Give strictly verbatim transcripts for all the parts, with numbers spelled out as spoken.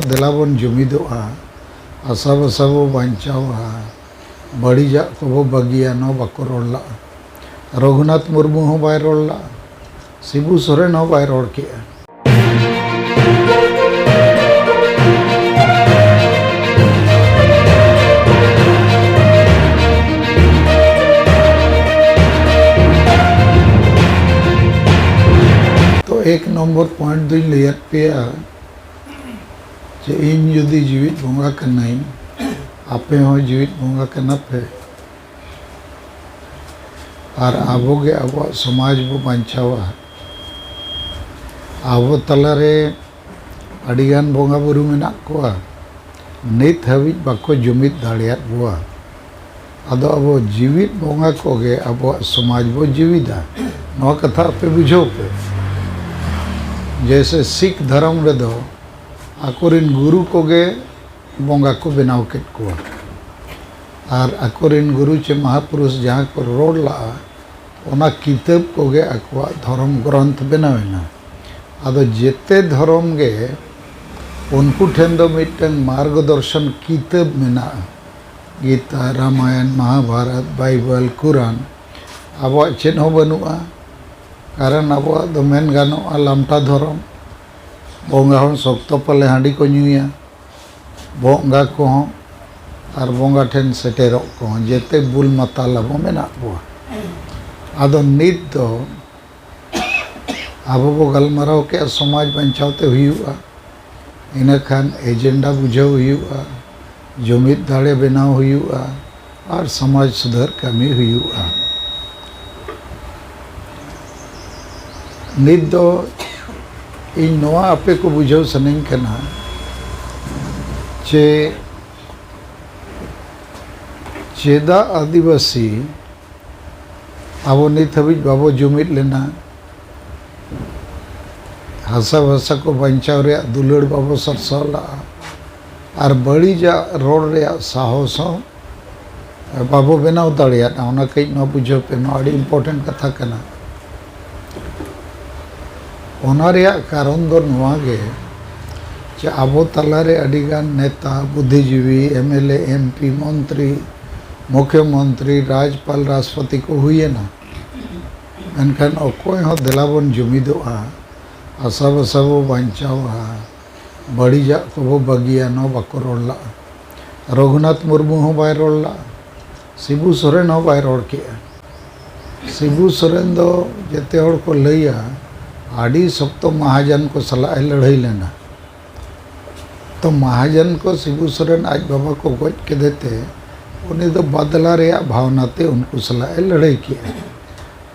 ᱫᱮᱞᱟ ᱵᱚᱱ ᱡᱩᱢᱤᱫᱚᱜᱼᱟ, ᱦᱟᱥᱟ ᱵᱷᱟᱥᱟ ᱵᱚ ᱵᱟᱧᱪᱟᱣᱟ, ᱵᱟᱹᱲᱤᱡᱟᱜ ᱠᱚᱵᱚ ᱵᱟᱹᱜᱤᱭᱟ, ᱱᱚᱣᱟ ᱵᱟᱠᱚ ᱨᱚᱲ ᱞᱟᱜᱼᱟ᱾ ᱨᱚᱜᱷᱩᱱᱟᱛᱷ ᱢᱩᱨᱢᱩ ᱦᱚᱸ ᱵᱟᱭ ᱨᱚᱲ ᱞᱟᱜᱼᱟ, ᱥᱤᱵᱩ ᱥᱚᱨᱮᱱ ᱦᱚᱸ ᱵᱟᱭ ᱨᱚᱲ ᱠᱮᱜᱼᱟ᱾ ᱛᱚ, ᱮᱠ ᱱᱚᱢᱵᱚᱨ ᱯᱚᱭᱮᱱᱴ ᱫᱚᱧ ᱞᱟᱹᱭᱟᱫ ᱯᱮᱭᱟ ᱡᱮ ᱤᱧ ᱡᱩᱫᱤ ᱡᱤᱣᱤᱫ ᱵᱚᱸᱜᱟ ᱠᱟᱹᱱᱟᱹᱧ, ᱟᱯᱮ ᱦᱚᱸ ᱡᱤᱣᱤᱫ ᱵᱚᱸᱜᱟ ᱠᱟᱱᱟ ᱯᱮ, ᱟᱨ ᱟᱵᱚ ᱜᱮ ᱟᱵᱚᱣᱟᱜ ᱥᱚᱢᱟᱡᱽ ᱵᱚ ᱵᱟᱧᱪᱟᱣᱟ᱾ ᱟᱵᱚ ᱛᱟᱞᱟᱨᱮ ᱟᱹᱰᱤᱜᱟᱱ ᱵᱚᱸᱜᱟ ᱵᱩᱨᱩ ᱢᱮᱱᱟᱜ ᱠᱚᱣᱟ, ᱱᱤᱛ ᱦᱟᱹᱵᱤᱡ ᱵᱟᱠᱚ ᱡᱩᱢᱤᱫ ᱫᱟᱲᱮᱭᱟᱫ ᱵᱚᱣᱟ᱾ ᱟᱫᱚ ᱟᱵᱚ ᱡᱤᱣᱤᱫ ᱵᱚᱸᱜᱟ ᱠᱚᱜᱮ ᱟᱵᱚᱣᱟᱜ ᱥᱚᱢᱟᱡᱽ ᱵᱚ ᱡᱤᱣᱤᱫᱟ᱾ ᱱᱚᱣᱟ ᱠᱟᱛᱷᱟ ᱟᱯᱮ ᱵᱩᱡᱷᱟᱹᱣ ᱯᱮ᱾ ᱡᱮᱭᱥᱮ ᱥᱤᱠᱷ ᱫᱷᱚᱨᱚᱢ ᱨᱮᱫᱚ ᱟᱠᱚᱨᱮᱱ ᱜᱩᱨᱩ ᱠᱚᱜᱮ ᱵᱚᱸᱜᱟ ᱠᱚ ᱵᱮᱱᱟᱣ ᱠᱮᱫ ᱠᱚᱣᱟ, ᱟᱨ ᱟᱠᱚᱨᱮᱱ ᱜᱩᱨᱩ ᱪᱮ ᱢᱟᱦᱟᱯᱩᱨᱩᱥ ᱡᱟᱦᱟᱸ ᱠᱚ ᱨᱚᱲ ᱞᱟᱜᱼᱟ, ᱚᱱᱟ ᱠᱤᱛᱟᱹᱵ ᱠᱚᱜᱮ ᱟᱠᱚᱣᱟᱜ ᱫᱷᱚᱨᱚᱢ ᱜᱨᱚᱱᱛᱷ ᱵᱮᱱᱟᱣ ᱮᱱᱟ᱾ ᱟᱫᱚ ᱡᱮᱛᱮ ᱫᱷᱚᱨᱚᱢ ᱜᱮ ᱩᱱᱠᱩ ᱴᱷᱮᱱ ᱫᱚ ᱢᱤᱫᱴᱟᱝ ᱢᱟᱨᱜᱚ ᱫᱚᱨᱥᱚᱱ ᱠᱤᱛᱟᱹᱵ ᱢᱮᱱᱟᱜᱼᱟ᱾ ᱜᱤᱛᱟ, ᱨᱟᱢᱟᱭᱚᱱ, ᱢᱟᱦᱟᱵᱷᱟᱨᱚᱛ, ᱵᱟᱭᱵᱚᱞ, ᱠᱩᱨᱟᱱ᱾ ᱟᱵᱚᱣᱟᱜ ᱪᱮᱫ ᱦᱚᱸ ᱵᱟᱹᱱᱩᱜᱼᱟ, ᱠᱟᱨᱚᱱ ᱟᱵᱚᱣᱟᱜ ᱫᱚ ᱢᱮᱱ ᱜᱟᱱᱚᱜᱼᱟ ᱞᱟᱢᱴᱟ ᱫᱷᱚᱨᱚᱢ᱾ ᱵᱚᱸᱜᱟ ᱦᱚᱸ ᱥᱚᱠᱛᱚ ᱯᱟᱞᱮ ᱦᱟᱺᱰᱤ ᱠᱚ ᱧᱩᱭᱟ, ᱵᱚᱸᱜᱟ ᱠᱚᱦᱚᱸ ᱟᱨ ᱵᱚᱸᱜᱟ ᱴᱷᱮᱱ ᱥᱮᱴᱮᱨᱚᱜ ᱠᱚᱦᱚᱸ ᱡᱮᱛᱮ ᱵᱩᱞ ᱢᱟᱛᱟᱞ ᱟᱵᱚ ᱢᱮᱱᱟᱜ ᱵᱚᱣᱟ᱾ ᱟᱫᱚ ᱱᱤᱛ ᱫᱚ ᱟᱵᱚ ᱵᱚ ᱜᱟᱞᱢᱟᱨᱟᱣ ᱠᱮᱜᱼᱟ, ᱥᱚᱢᱟᱡᱽ ᱵᱟᱧᱪᱟᱣ ᱛᱮ ᱦᱩᱭᱩᱜᱼᱟ, ᱤᱱᱟᱹᱠᱷᱟᱱ ᱮᱡᱮᱱᱰᱟ ᱵᱩᱡᱷᱟᱹᱣ ᱦᱩᱭᱩᱜᱼᱟ, ᱡᱩᱢᱤᱫ ᱫᱟᱲᱮ ᱵᱮᱱᱟᱣ ᱦᱩᱭᱩᱜᱼᱟ, ᱟᱨ ᱥᱚᱢᱟᱡᱽ ᱥᱩᱫᱷᱟᱹᱨ ᱠᱟᱹᱢᱤ ᱦᱩᱭᱩᱜᱼᱟ᱾ ᱱᱤᱛ ᱫᱚ ᱤᱧ ᱱᱚᱣᱟ ᱟᱯᱮ ᱠᱚ ᱵᱩᱡᱷᱟᱹᱣ ᱥᱟᱱᱟᱧ ᱠᱟᱱᱟ ᱡᱮ ᱪᱮᱫᱟᱜ ᱟᱹᱫᱤᱵᱟᱹᱥᱤ ᱟᱵᱚ ᱱᱤᱛ ᱦᱟᱹᱵᱤᱡ ᱵᱟᱵᱚ ᱡᱩᱢᱤᱫ ᱞᱮᱱᱟ? ᱦᱟᱥᱟ ᱵᱷᱟᱥᱟ ᱠᱚ ᱵᱟᱧᱪᱟᱣ ᱨᱮᱭᱟᱜ ᱫᱩᱞᱟᱹᱲ ᱵᱟᱵᱚ ᱥᱟᱨᱥᱟᱣ ᱞᱟᱜᱼᱟ, ᱟᱨ ᱵᱟᱹᱲᱤᱡᱟᱜ ᱨᱚᱲ ᱨᱮᱭᱟᱜ ᱥᱟᱦᱚᱥ ᱦᱚᱸ ᱵᱟᱵᱚ ᱵᱮᱱᱟᱣ ᱫᱟᱲᱮᱭᱟᱫᱼᱟ᱾ ᱚᱱᱟ ᱠᱟᱹᱡ ᱱᱚᱣᱟ ᱵᱩᱡᱷᱟᱹᱣ ᱯᱮ, ᱱᱚᱣᱟ ᱟᱹᱰᱤ ᱤᱢᱯᱚᱨᱴᱮᱱᱴ ᱠᱟᱛᱷᱟ ᱠᱟᱱᱟ᱾ ᱚᱱᱟ ᱨᱮᱭᱟᱜ ᱠᱟᱨᱚᱱ ᱫᱚ ᱱᱚᱣᱟ ᱜᱮ ᱪᱮ ᱟᱵᱚ ᱛᱟᱞᱟᱨᱮ ᱟᱹᱰᱤᱜᱟᱱ ᱱᱮᱛᱟ, ᱵᱩᱫᱽᱫᱷᱤᱡᱤᱵᱤ, M L A, M P, ᱢᱚᱱᱛᱨᱤ, ᱢᱩᱠᱷᱭᱚᱢᱚᱱᱛᱨᱤ, ᱨᱟᱡᱽᱯᱟᱞ, ᱨᱟᱥᱴᱨᱚᱯᱚᱛᱤ ᱠᱚ ᱦᱩᱭᱮᱱᱟ, ᱢᱮᱱᱠᱷᱟᱱ ᱚᱠᱚᱭ ᱦᱚᱸ ᱫᱮᱞᱟ ᱵᱚᱱ ᱡᱩᱢᱤᱫᱚᱜᱼᱟ, ᱟᱥᱟ ᱵᱷᱟᱥᱟ ᱵᱚ ᱵᱟᱧᱪᱟᱣᱟ, ᱵᱟᱹᱲᱤᱡᱟᱜ ᱠᱚᱵᱚ ᱵᱟᱹᱜᱤᱭᱟ, ᱱᱚᱣᱟ ᱵᱟᱠᱚ ᱨᱚᱲ ᱞᱟᱜᱼᱟ᱾ ᱨᱚᱜᱷᱩᱱᱟᱛᱷ ᱢᱩᱨᱢᱩ ᱦᱚᱸ ᱵᱟᱭ ᱨᱚᱲ ᱞᱟᱜᱼᱟ, ᱥᱤᱵᱩ ᱥᱚᱨᱮᱱ ᱦᱚᱸ ᱵᱟᱭ ᱨᱚᱲ ᱠᱮᱜᱼᱟ᱾ ᱥᱤᱵᱩ ᱥᱚᱨᱮᱱ ᱫᱚ ᱡᱮᱛᱮ ᱦᱚᱲ ᱠᱚ ᱞᱟᱹᱭᱟ ᱟᱹᱰᱤ ᱥᱚᱠᱛᱚ ᱢᱟᱦᱟᱡᱚᱱ ᱠᱚ ᱥᱟᱞᱟᱜ ᱮ ᱞᱟᱹᱲᱦᱟᱹᱭ ᱞᱮᱱᱟ᱾ ᱛᱚ ᱢᱟᱦᱟᱡᱚᱱ ᱠᱚ ᱥᱤᱵᱩ ᱥᱚᱨᱮᱱ ᱟᱡ ᱵᱟᱵᱟ ᱠᱚ ᱜᱚᱡ ᱠᱮᱫᱮ ᱛᱮ ᱩᱱᱤ ᱫᱚ ᱵᱟᱫᱞᱟ ᱨᱮᱭᱟᱜ ᱵᱷᱟᱣᱱᱟ ᱛᱮ ᱩᱱᱠᱩ ᱥᱟᱞᱟᱜ ᱮ ᱞᱟᱹᱲᱦᱟᱹᱭ ᱠᱮᱜᱼᱟ᱾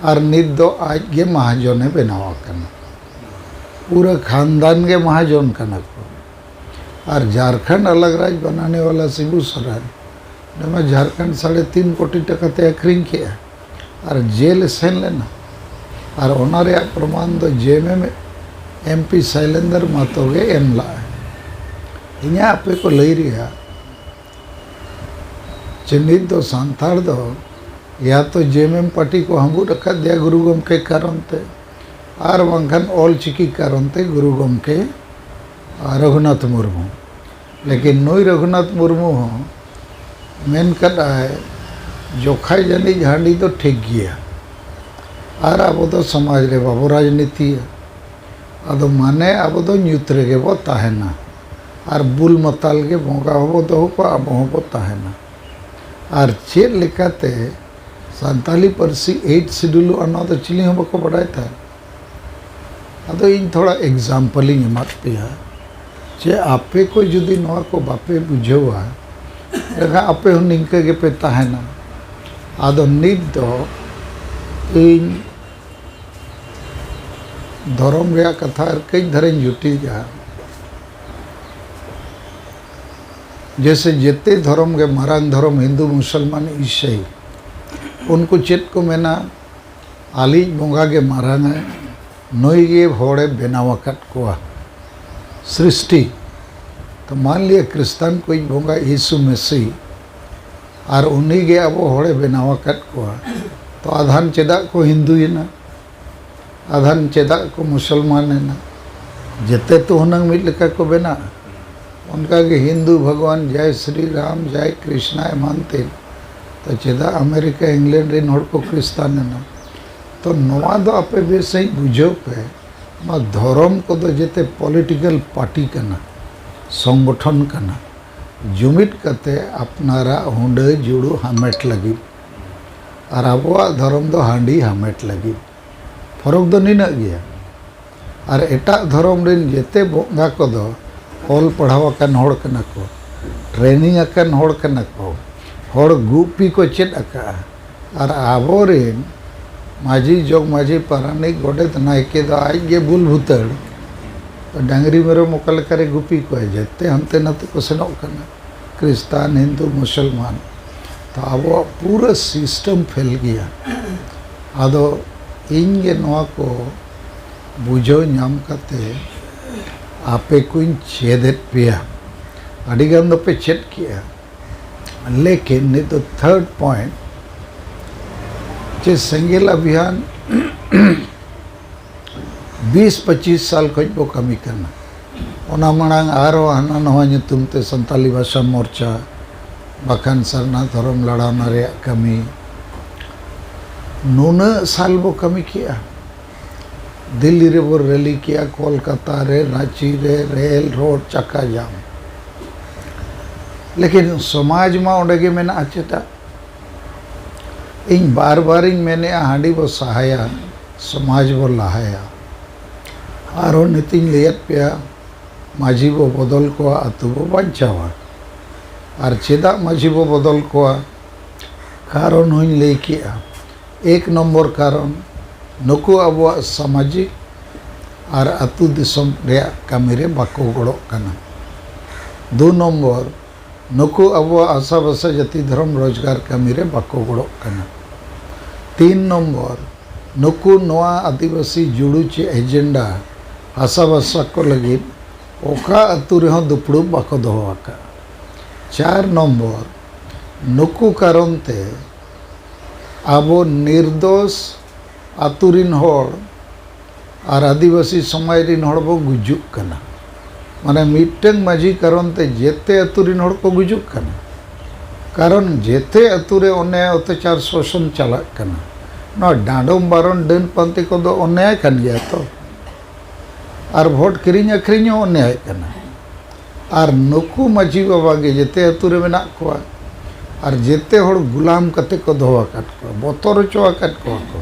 ᱟᱨ ᱱᱤᱛ ᱫᱚ ᱟᱡ ᱜᱮ ᱢᱟᱦᱟᱡᱚᱱᱮ ᱵᱮᱱᱟᱣ ᱟᱠᱟᱱᱟ᱾ ᱯᱩᱨᱟᱹ ᱠᱷᱟᱱᱫᱟᱱ ᱜᱮ ᱢᱟᱦᱟᱡᱚᱱ ᱠᱟᱱᱟ ᱠᱚ᱾ ᱟᱨ ᱡᱷᱟᱨᱠᱷᱚᱸᱰ ᱟᱞᱟᱜᱽ ᱨᱟᱡᱽ ᱵᱟᱱᱟᱱᱤ ᱣᱟᱞᱟ ᱥᱤᱵᱩ ᱥᱚᱨᱮᱱ, ᱩᱱᱤ ᱢᱟ ᱡᱷᱟᱨᱠᱷᱚᱸᱰ ᱥᱟᱲᱮ ᱛᱤᱱ ᱠᱳᱴᱤ ᱴᱟᱠᱟ ᱛᱮ ᱟᱹᱠᱷᱨᱤᱧ ᱠᱮᱜᱼᱟ ᱟᱨ ᱡᱮᱞ ᱮ ᱥᱮᱱ ᱞᱮᱱᱟ᱾ ᱟᱨ ᱚᱱᱟ ᱨᱮᱭᱟᱜ ᱯᱨᱚᱢᱟᱱ ᱫᱚ ᱡᱮ ᱮᱢ ᱮᱢ ᱮᱢ ᱯᱤ ᱥᱟᱭᱞᱮᱱᱫᱚᱨ ᱢᱟᱛᱚ ᱜᱮ ᱮᱢ ᱞᱟᱜᱼᱟᱭ᱾ ᱤᱧᱟᱹᱜ ᱟᱯᱮ ᱠᱚ ᱞᱟᱹᱭ ᱨᱮᱭᱟᱜ ᱡᱮ ᱱᱤᱛ ᱫᱚ ᱥᱟᱱᱛᱟᱲ ᱫᱚ ᱭᱟ ᱛᱚ ᱡᱮ ᱮᱢ ᱮᱢ ᱯᱟᱨᱴᱤ ᱠᱚ ᱦᱟᱹᱵᱩᱫ ᱟᱠᱟᱫᱮᱭᱟ ᱜᱩᱨᱩ ᱜᱚᱢᱠᱮ ᱠᱟᱨᱚᱱ ᱛᱮ, ᱟᱨ ᱵᱟᱝᱠᱷᱟᱱ ᱚᱞ ᱪᱤᱠᱤ ᱠᱟᱨᱚᱱ ᱛᱮ ᱜᱩᱨᱩ ᱜᱚᱢᱠᱮ ᱨᱚᱜᱷᱩᱱᱟᱛᱷ ᱢᱩᱨᱢᱩ᱾ ᱞᱮᱠᱤᱱ ᱱᱩᱭ ᱨᱚᱜᱷᱩᱱᱟᱛᱷ ᱢᱩᱨᱢᱩ ᱦᱚᱸ ᱢᱮᱱ ᱠᱟᱫᱟᱭ, ᱡᱚᱠᱷᱟᱭ ᱡᱟᱹᱱᱤᱡ ᱦᱟᱺᱰᱤ ᱫᱚ ᱴᱷᱤᱠ ᱜᱮᱭᱟ, ᱟᱨ ᱟᱵᱚ ᱫᱚ ᱥᱚᱢᱟᱡᱽ ᱨᱮ ᱵᱟᱵᱚ ᱨᱟᱡᱽᱱᱤᱛᱤᱭᱟ᱾ ᱟᱫᱚ ᱢᱟᱱᱮ ᱟᱵᱚ ᱫᱚ ᱧᱩᱛ ᱨᱮᱜᱮ ᱵᱚ ᱛᱟᱦᱮᱱᱟ, ᱟᱨ ᱵᱩᱞ ᱢᱟᱛᱟᱞ ᱜᱮ ᱵᱚᱸᱜᱟ ᱦᱚᱸᱵᱚ ᱫᱚᱦᱚ ᱠᱚᱣᱟ, ᱟᱵᱚ ᱦᱚᱸᱵᱚ ᱛᱟᱦᱮᱱᱟ᱾ ᱟᱨ ᱪᱮᱫ ᱞᱮᱠᱟᱛᱮ ᱥᱟᱱᱛᱟᱞᱤ ᱯᱟᱹᱨᱥᱤ ᱮᱭᱤᱴ ᱥᱤᱰᱩᱞᱚᱜᱼᱟ, ᱱᱚᱣᱟ ᱫᱚ ᱪᱤᱞᱤ ᱦᱚᱸ ᱵᱟᱠᱚ ᱵᱟᱰᱟᱭ ᱛᱟᱦᱮᱸᱫ᱾ ᱟᱫᱚ ᱤᱧ ᱛᱷᱚᱲᱟ ᱮᱠᱡᱟᱢᱯᱚᱞ ᱤᱧ ᱮᱢᱟᱫ ᱯᱮᱭᱟ, ᱡᱮ ᱟᱯᱮ ᱠᱚ ᱡᱩᱫᱤ ᱱᱚᱣᱟ ᱠᱚ ᱵᱟᱯᱮ ᱵᱩᱡᱷᱟᱹᱣᱟ, ᱮᱱᱠᱷᱟᱱ ᱟᱯᱮ ᱦᱚᱸ ᱱᱤᱝᱠᱟᱹ ᱜᱮᱯᱮ ᱛᱟᱦᱮᱱᱟ᱾ ᱟᱫᱚ ᱱᱤᱛ ᱫᱚ ᱤᱧ ᱫᱷᱚᱨᱚᱢ ᱨᱮᱭᱟᱜ ᱠᱟᱛᱷᱟ ᱟᱨ ᱠᱟᱹᱡ ᱫᱷᱟᱨᱟᱧ ᱡᱩᱴᱤᱡᱟ᱾ ᱡᱮᱥᱮ ᱡᱮᱛᱮ ᱫᱷᱚᱨᱚᱢ ᱜᱮ ᱢᱟᱨᱟᱝ ᱫᱷᱚᱨᱚᱢ, ᱦᱤᱱᱫᱩ, ᱢᱩᱥᱚᱞᱢᱟᱱ, ᱤᱥᱟᱹᱭ, ᱩᱱᱠᱩ ᱪᱮᱫ ᱠᱚ ᱢᱮᱱᱟ? ᱟᱞᱮᱭᱤᱡ ᱵᱚᱸᱜᱟ ᱜᱮ ᱢᱟᱨᱟᱝᱟᱭ, ᱱᱩᱭ ᱜᱮ ᱦᱚᱲᱮ ᱵᱮᱱᱟᱣ ᱟᱠᱟᱫ ᱠᱚᱣᱟ, ᱥᱨᱤᱥᱴᱤ᱾ ᱛᱚ ᱢᱟᱱ ᱞᱤᱭᱟ ᱠᱨᱤᱥᱛᱟᱱ ᱠᱚᱭᱤᱡ ᱵᱚᱸᱜᱟ ᱭᱤᱥᱩ ᱢᱮᱥᱤ, ᱟᱨ ᱩᱱᱤ ᱜᱮ ᱟᱵᱚ ᱦᱚᱲᱮ ᱵᱮᱱᱟᱣ ᱟᱠᱟᱫ ᱠᱚᱣᱟ᱾ ᱛᱚ ᱟᱫᱷᱟᱱ ᱪᱮᱫᱟᱜ ᱠᱚ ᱦᱤᱱᱫᱩᱭᱮᱱᱟ? ᱟᱫᱷᱟᱱ ᱪᱮᱫᱟᱜ ᱠᱚ ᱢᱩᱥᱚᱞᱢᱟᱱ ᱮᱱᱟ? ᱡᱮᱛᱮ ᱛᱚ ᱦᱩᱱᱟᱹᱝ ᱢᱤᱫ ᱞᱮᱠᱟ ᱠᱚ ᱵᱮᱱᱟᱜᱼᱟ᱾ ᱚᱱᱠᱟᱜᱮ ᱦᱤᱱᱫᱩ ᱵᱷᱟᱜᱽᱣᱟᱱ ᱡᱟᱭ ᱥᱨᱤ ᱨᱟᱢ, ᱡᱟᱭ ᱠᱨᱤᱥᱱᱟ ᱮᱢᱟᱱ ᱛᱮ, ᱛᱚ ᱪᱮᱫᱟᱜ ᱟᱢᱮᱨᱤᱠᱟ, ᱤᱝᱞᱮᱱᱰ ᱨᱮᱱ ᱦᱚᱲ ᱠᱚ ᱠᱨᱤᱥᱛᱟᱱ ᱮᱱᱟ? ᱛᱚ ᱱᱚᱣᱟ ᱫᱚ ᱟᱯᱮ ᱵᱮᱥ ᱥᱟᱺᱦᱤᱡ ᱵᱩᱡᱷᱟᱹᱣ ᱯᱮ, ᱱᱚᱣᱟ ᱫᱷᱚᱨᱚᱢ ᱠᱚᱫᱚ ᱡᱮᱛᱮ ᱯᱚᱞᱤᱴᱤᱠᱮᱞ ᱯᱟᱨᱴᱤ ᱠᱟᱱᱟ, ᱥᱚᱝᱜᱚᱴᱷᱚᱱ ᱠᱟᱱᱟ᱾ ᱡᱩᱢᱤᱫ ᱠᱟᱛᱮ ᱟᱯᱱᱟᱨᱟᱜ ᱦᱩᱰᱟᱹ ᱡᱩᱲᱩ ᱦᱟᱢᱮᱴ ᱞᱟᱹᱜᱤᱫ, ᱟᱨ ᱟᱵᱚᱣᱟᱜ ᱫᱷᱚᱨᱚᱢ ᱫᱚ ᱦᱟᱺᱰᱤ ᱦᱟᱢᱮᱴ ᱞᱟᱹᱜᱤᱫ᱾ ᱯᱷᱚᱨᱚᱠ ᱫᱚ ᱱᱤᱱᱟᱹᱜ ᱜᱮᱭᱟ᱾ ᱟᱨ ᱮᱴᱟᱜ ᱫᱷᱚᱨᱚᱢ ᱨᱮᱱ ᱡᱮᱛᱮ ᱵᱚᱸᱜᱟ ᱠᱚᱫᱚ ᱚᱞ ᱯᱟᱲᱦᱟᱣ ᱟᱠᱟᱱ ᱦᱚᱲ ᱠᱟᱱᱟ ᱠᱚ, ᱴᱨᱮᱱᱤᱝ ᱟᱠᱟᱱ ᱦᱚᱲ ᱠᱟᱱᱟ ᱠᱚ, ᱦᱚᱲ ᱜᱩᱯᱤ ᱠᱚ ᱪᱮᱫ ᱟᱠᱟᱫᱼᱟ᱾ ᱟᱨ ᱟᱵᱚᱨᱮᱱ ᱢᱟᱹᱡᱷᱤ, ᱡᱚᱜᱽ ᱢᱟᱹᱡᱷᱤ, ᱯᱟᱨᱟᱱᱤᱠ, ᱜᱚᱰᱮᱛ, ᱱᱟᱭᱠᱮ ᱫᱚ ᱟᱡ ᱜᱮ ᱵᱩᱞ ᱵᱷᱩᱛᱟᱹᱲ᱾ ᱰᱟᱝᱨᱤ ᱢᱮᱨᱚᱢ ᱚᱠᱟ ᱞᱮᱠᱟᱨᱮ ᱜᱩᱯᱤ ᱠᱚᱣᱟᱭ? ᱡᱮᱛᱮ ᱦᱟᱱᱛᱮ ᱱᱟᱛᱮ ᱠᱚ ᱥᱮᱱᱚᱜ ᱠᱟᱱᱟ᱾ ᱠᱷᱨᱤᱥᱴᱟᱱ, ᱦᱤᱱᱫᱩ, ᱢᱩᱥᱚᱞᱢᱟᱱ᱾ ᱛᱚ ᱟᱵᱚᱣᱟᱜ ᱯᱩᱨᱟᱹ ᱥᱤᱥᱴᱮᱢ ᱯᱷᱮᱞ ᱜᱮᱭᱟ᱾ ᱟᱫᱚ ᱤᱧ ᱜᱮ ᱱᱚᱣᱟ ᱠᱚ ᱵᱩᱡᱷᱟᱹᱣ ᱧᱟᱢ ᱠᱟᱛᱮ ᱟᱯᱮ ᱠᱚᱧ ᱪᱮᱫ ᱮᱫ ᱯᱮᱭᱟ᱾ ᱟᱹᱰᱤ ᱜᱟᱱ ᱫᱚᱯᱮ ᱪᱮᱫ ᱠᱮᱜᱼᱟ, ᱞᱮᱠᱤᱱ ᱱᱤᱛ ᱫᱚ ᱛᱷᱟᱨᱰ ᱯᱚᱭᱮᱱᱴ, ᱡᱮ ᱥᱮᱸᱜᱮᱞ ᱚᱵᱷᱤᱭᱟᱱ ᱵᱤᱥ ᱯᱚᱸᱪᱤᱥ ᱥᱟᱞ ᱠᱷᱚᱱ ᱵᱚ ᱠᱟᱹᱢᱤ ᱠᱟᱱᱟ᱾ ᱚᱱᱟ ᱢᱟᱲᱟᱝ ᱟᱨᱚ ᱦᱟᱱᱟ ᱱᱚᱣᱟ ᱧᱩᱛᱩᱢ ᱛᱮ ᱥᱟᱱᱛᱟᱞᱤ ᱵᱷᱟᱥᱟ ᱢᱳᱨᱪᱟ, ᱵᱟᱠᱷᱟᱱ ᱥᱟᱨᱱᱟ ᱫᱷᱚᱨᱚᱢ ᱞᱟᱲᱟᱣᱱᱟ ᱨᱮᱭᱟᱜ ᱠᱟᱹᱢᱤ, ᱱᱩᱱᱟᱹᱜ ᱥᱟᱞ ᱵᱚ ᱠᱟᱹᱢᱤ ᱠᱮᱜᱼᱟ᱾ ᱫᱤᱞᱞᱤ ᱨᱮᱵᱚ ᱨᱮᱞᱤ ᱠᱮᱜᱼᱟ, ᱠᱳᱞᱠᱟᱛᱟ ᱨᱮ, ᱨᱟᱸᱪᱤ ᱨᱮ, ᱨᱮᱞ, ᱨᱳᱰ, ᱪᱟᱠᱟ ᱡᱟᱢ᱾ ᱞᱮᱠᱤᱱ ᱥᱚᱢᱟᱡᱽ ᱢᱟ ᱚᱸᱰᱮ ᱜᱮ ᱢᱮᱱᱟᱜᱼᱟ ᱪᱮᱛᱟ᱾ ᱤᱧ ᱵᱟᱨ ᱵᱟᱨᱤᱧ ᱢᱮᱱᱮᱜᱼᱟ, ᱦᱟᱺᱰᱤ ᱵᱚ ᱥᱟᱦᱟᱭᱟ, ᱥᱚᱢᱟᱡᱽ ᱵᱚ ᱞᱟᱦᱟᱭᱟ᱾ ᱟᱨᱦᱚᱸ ᱱᱤᱛᱤᱧ ᱞᱟᱹᱭᱟᱫ ᱯᱮᱭᱟ, ᱢᱟᱹᱡᱷᱤ ᱵᱚ ᱵᱚᱫᱚᱞ ᱠᱚᱣᱟ, ᱟᱹᱛᱩ ᱵᱚ ᱵᱟᱧᱪᱟᱣᱟ᱾ ᱟᱨ ᱪᱮᱫᱟᱜ ᱢᱟᱹᱡᱷᱤ ᱵᱚ ᱵᱚᱫᱚᱞ ᱠᱚᱣᱟ? ᱠᱟᱨᱚᱱ ᱦᱚᱸᱧ ᱞᱟᱹᱭ ᱠᱮᱜᱼᱟ᱾ ᱮᱠ ᱱᱚᱢᱵᱚᱨ ᱠᱟᱨᱚᱱ, ᱱᱩᱠᱩ ᱟᱵᱚᱣᱟᱜ ᱥᱟᱢᱟᱡᱤᱠ ᱟᱨ ᱟᱹᱛᱩ ᱫᱤᱥᱚᱢ ᱨᱮᱭᱟᱜ ᱠᱟᱹᱢᱤ ᱨᱮ ᱵᱟᱠᱚ ᱜᱚᱲᱚᱜ ᱠᱟᱱᱟ᱾ ᱫᱩ ᱱᱚᱢᱵᱚᱨ, ᱱᱩᱠᱩ ᱟᱵᱚᱣᱟᱜ ᱦᱟᱥᱟ ᱵᱷᱟᱥᱟ, ᱡᱟᱹᱛᱤ, ᱫᱷᱚᱨᱚᱢ, ᱨᱳᱡᱽᱜᱟᱨ ᱠᱟᱹᱢᱤ ᱨᱮ ᱵᱟᱠᱚ ᱜᱚᱲᱚᱜ ᱠᱟᱱᱟ᱾ ᱛᱤᱱ ᱱᱚᱢᱵᱚᱨ, ᱱᱩᱠᱩ ᱱᱚᱣᱟ ᱟᱹᱫᱤᱵᱟᱹᱥᱤ ᱡᱩᱲᱩ ᱪᱮ ᱮᱡᱮᱱᱰᱟ ᱦᱟᱥᱟ ᱵᱷᱟᱥᱟ ᱠᱚ ᱞᱟᱹᱜᱤᱫ ᱚᱠᱟ ᱟᱹᱛᱩ ᱨᱮᱦᱚᱸ ᱫᱩᱯᱲᱩᱵ ᱵᱟᱠᱚ ᱫᱚᱦᱚ ᱟᱠᱟᱫᱼᱟ᱾ ᱪᱟᱨ ᱱᱚᱢᱵᱚᱨ, ᱱᱩᱠᱩ ᱠᱟᱨᱚᱱ ᱛᱮ ᱟᱵᱚ ᱱᱤᱨᱫᱳᱥ ᱟᱹᱛᱩ ᱨᱤᱱ ᱦᱚᱲ ᱟᱨ ᱟᱹᱫᱤᱵᱟᱹᱥᱤ ᱥᱚᱢᱟᱡᱽ ᱨᱤᱱ ᱦᱚᱲ ᱵᱚ ᱜᱩᱡᱩᱜ ᱠᱟᱱᱟ᱾ ᱢᱟᱱᱮ ᱢᱤᱫᱴᱟᱝ ᱢᱟᱹᱡᱷᱤ ᱠᱟᱨᱚᱱ ᱛᱮ ᱡᱮᱛᱮ ᱟᱹᱛᱩ ᱨᱤᱱ ᱦᱚᱲ ᱠᱚ ᱜᱩᱡᱩᱜ ᱠᱟᱱᱟ᱾ ᱠᱟᱨᱚᱱ ᱡᱮᱛᱮ ᱟᱹᱛᱩ ᱨᱮ ᱚᱱᱮ ᱚᱛᱛᱟᱪᱟᱨ ᱥᱳᱥᱚᱱ ᱪᱟᱞᱟᱜ ᱠᱟᱱᱟ᱾ ᱱᱚᱣᱟ ᱰᱟᱸᱰᱚᱢ ᱵᱟᱨᱚᱱ ᱰᱟᱹᱱ ᱯᱟᱱᱛᱮ ᱠᱚᱫᱚ ᱚᱱᱮᱭᱟᱭ ᱠᱟᱱ ᱜᱮᱭᱟ ᱛᱚ᱾ ᱟᱨ ᱵᱷᱳᱴ ᱠᱤᱨᱤᱧ ᱟᱹᱠᱷᱨᱤᱧ ᱦᱚᱸ ᱚᱱᱮᱭᱟᱭ ᱠᱟᱱᱟ᱾ ᱟᱨ ᱱᱩᱠᱩ ᱢᱟᱹᱡᱷᱤ ᱵᱟᱵᱟ ᱜᱮ ᱡᱮᱛᱮ ᱟᱹᱛᱩ ᱨᱮ ᱢᱮᱱᱟᱜ ᱠᱚᱣᱟ᱾ ᱟᱨ ᱡᱮᱛᱮ ᱦᱚᱲ ᱜᱩᱞᱟᱢ ᱠᱟᱛᱮ ᱠᱚ ᱫᱚᱦᱚ ᱟᱠᱟᱫ ᱠᱚᱣᱟ, ᱵᱚᱛᱚᱨ ᱦᱚᱪᱚ ᱟᱠᱟᱫ ᱠᱚᱣᱟ ᱠᱚ᱾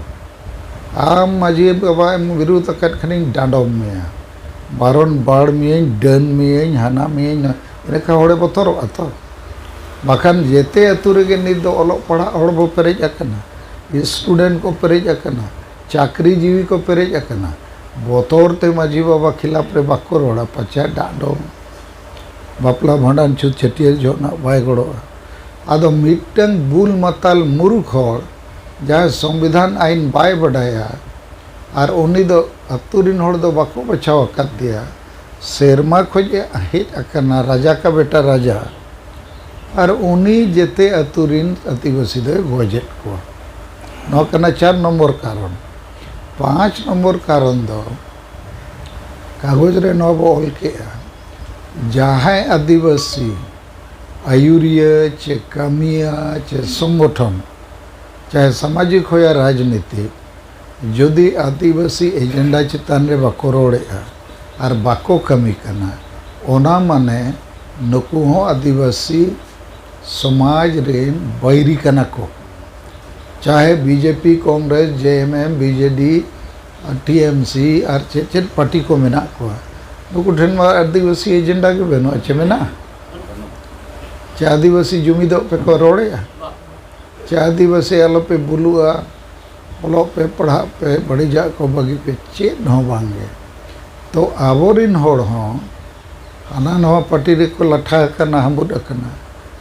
ᱟᱢ ᱢᱟᱹᱡᱷᱤ ᱵᱟᱵᱟ ᱮᱢ ᱵᱤᱨᱩᱫᱷ ᱟᱠᱟᱫ ᱠᱷᱟᱱᱤᱧ ᱰᱟᱸᱰᱚᱢ ᱢᱮᱭᱟ, ᱵᱟᱨᱚᱱ ᱵᱟᱲ ᱢᱮᱭᱟᱹᱧ, ᱰᱟᱹᱱ ᱢᱮᱭᱟᱹᱧ, ᱦᱟᱱᱟ ᱢᱮᱭᱟᱹᱧ, ᱱᱚ-, ᱤᱱᱟᱹᱠᱷᱟᱱ ᱦᱚᱲᱮ ᱵᱚᱛᱚᱨᱚᱜᱼᱟ ᱛᱚ᱾ ᱵᱟᱠᱷᱟᱱ ᱡᱮᱛᱮ ᱟᱹᱛᱩ ᱨᱮᱜᱮ ᱱᱤᱛ ᱫᱚ ᱚᱞᱚᱜ ᱯᱟᱲᱦᱟᱜ ᱦᱚᱲ ᱵᱚ ᱯᱮᱨᱮᱡ ᱟᱠᱟᱱᱟ, ᱥᱴᱩᱰᱮᱱᱴ ᱠᱚ ᱯᱮᱨᱮᱡ ᱟᱠᱟᱱᱟ, ᱪᱟᱹᱠᱨᱤ ᱡᱤᱣᱤ ᱠᱚ ᱯᱮᱨᱮᱡ ᱟᱠᱟᱱᱟ᱾ ᱵᱚᱛᱚᱨ ᱛᱮ ᱢᱟᱹᱡᱷᱤ ᱵᱟᱵᱟ ᱠᱷᱤᱞᱟᱯ ᱨᱮ ᱵᱟᱠᱚ ᱨᱚᱲᱟ, ᱯᱟᱪᱷᱮ ᱰᱟᱸᱰᱚᱢ, ᱵᱟᱯᱞᱟ ᱵᱷᱟᱸᱰᱟᱱ ᱪᱷᱩᱛ ᱪᱷᱟᱹᱴᱭᱟᱹᱨ ᱡᱚᱦᱚᱜ ᱱᱟᱜ ᱵᱟᱭ ᱜᱚᱲᱚᱜᱼᱟ᱾ ᱟᱫᱚ ᱢᱤᱫᱴᱟᱝ ᱵᱩᱞ ᱢᱟᱛᱟᱞ ᱢᱩᱨᱩᱠᱷ ᱦᱚᱲ, ᱡᱟᱦᱟᱸᱭ ᱥᱚᱝᱵᱤᱫᱷᱟᱱ ᱟᱭᱤᱱ ᱵᱟᱭ ᱵᱟᱰᱟᱭᱟ, ᱟᱨ ᱩᱱᱤ ᱫᱚ ᱟᱹᱛᱩ ᱨᱤᱱ ᱦᱚᱲ ᱫᱚ ᱵᱟᱠᱚ ᱵᱟᱪᱷᱟᱣ ᱟᱠᱟᱫᱮᱭᱟ, ᱥᱮᱨᱢᱟ ᱠᱷᱚᱡ ᱮ ᱦᱮᱡ ᱟᱠᱟᱱᱟ, ᱨᱟᱡᱟ ᱠᱟ ᱵᱮᱴᱟ ᱨᱟᱡᱟ, ᱟᱨ ᱩᱱᱤ ᱡᱮᱛᱮ ᱟᱹᱛᱩ ᱨᱤᱱ ᱟᱹᱫᱤᱵᱟᱹᱥᱤ ᱫᱚᱭ ᱜᱚᱡᱮᱫ ᱠᱚᱣᱟ᱾ ᱱᱚᱣᱟ ᱠᱟᱱᱟ ᱪᱟᱨ ᱱᱚᱢᱵᱚᱨ ᱠᱟᱨᱚᱱ᱾ ᱯᱟᱸᱪ ᱱᱚᱢᱵᱚᱨ ᱠᱟᱨᱚᱱ ᱫᱚ ᱠᱟᱜᱚᱡᱽ ᱨᱮ ᱱᱚᱣᱟ ᱵᱚ ᱚᱞ ᱠᱮᱜᱼᱟ, ᱡᱟᱦᱟᱸᱭ ᱟᱹᱫᱤᱵᱟᱹᱥᱤ ᱟᱹᱭᱩᱨᱤᱭᱟᱹ ᱪᱮ ᱠᱟᱹᱢᱤᱭᱟᱹ ᱪᱮ ᱥᱚᱝᱜᱚᱴᱷᱚᱱ, ᱪᱟᱦᱮ ᱥᱟᱢᱟᱡᱤᱠ ᱦᱚᱭᱟ ᱨᱟᱡᱽᱱᱤᱛᱤᱠ, ᱡᱩᱫᱤ ᱟᱹᱫᱤᱵᱟᱹᱥᱤ ᱮᱡᱮᱱᱰᱟ ᱪᱮᱛᱟᱱ ᱨᱮ ᱵᱟᱠᱚ ᱨᱚᱲᱮᱜᱼᱟ ᱟᱨ ᱵᱟᱠᱚ ᱠᱟᱹᱢᱤ ᱠᱟᱱᱟ, ᱚᱱᱟ ᱢᱟᱱᱮ ᱱᱩᱠᱩ ᱦᱚᱸ ᱟᱹᱫᱤᱵᱟᱹᱥᱤ ᱥᱚᱢᱟᱡᱽ ᱨᱮᱱ ᱵᱟᱹᱭᱨᱤ ᱠᱟᱱᱟ ᱠᱚ᱾ ᱪᱟᱦᱮ ᱵᱤᱡᱮᱯᱤ, ᱠᱚᱝᱜᱨᱮᱥ, ᱡᱮᱮᱢᱮᱢ, ᱵᱤᱡᱮᱰᱤ, ᱟᱨ ᱴᱤᱮᱢᱥᱤ ᱟᱨ ᱪᱮᱫ ᱪᱮᱫ ᱯᱟᱨᱴᱤ ᱠᱚ ᱢᱮᱱᱟᱜ ᱠᱚᱣᱟ, ᱱᱩᱠᱩ ᱴᱷᱮᱱ ᱢᱟ ᱟᱹᱫᱤᱵᱟᱹᱥᱤ ᱮᱡᱮᱱᱰᱟ ᱜᱮ ᱵᱟᱹᱱᱩᱜᱼᱟ, ᱪᱮ ᱢᱮᱱᱟᱜᱼᱟ? ᱪᱮ ᱟᱹᱫᱤᱵᱟᱹᱥᱤ ᱡᱩᱢᱤᱫᱚᱜ ᱯᱮ ᱠᱚ ᱨᱚᱲᱮᱜᱼᱟ? ᱪᱮ ᱟᱹᱫᱤᱵᱟᱹᱥᱤ ᱟᱞᱚᱯᱮ ᱵᱩᱞᱩᱜᱼᱟ, ᱚᱞᱚᱜ ᱯᱮ, ᱯᱟᱲᱦᱟᱜ ᱯᱮ, ᱵᱟᱹᱲᱤᱡᱟᱜ ᱠᱚ ᱵᱟᱹᱜᱤ ᱯᱮ, ᱪᱮᱫ ᱦᱚᱸ ᱵᱟᱝᱜᱮ᱾ ᱛᱚ ᱟᱵᱚᱨᱤᱱ ᱦᱚᱲ ᱦᱚᱸ ᱦᱟᱱᱟ ᱱᱟᱣᱟ ᱯᱟᱨᱴᱤ ᱨᱮᱠᱚ ᱞᱟᱴᱷᱟ ᱟᱠᱟᱱᱟ, ᱦᱟᱢᱵᱩᱫ ᱟᱠᱟᱱᱟ,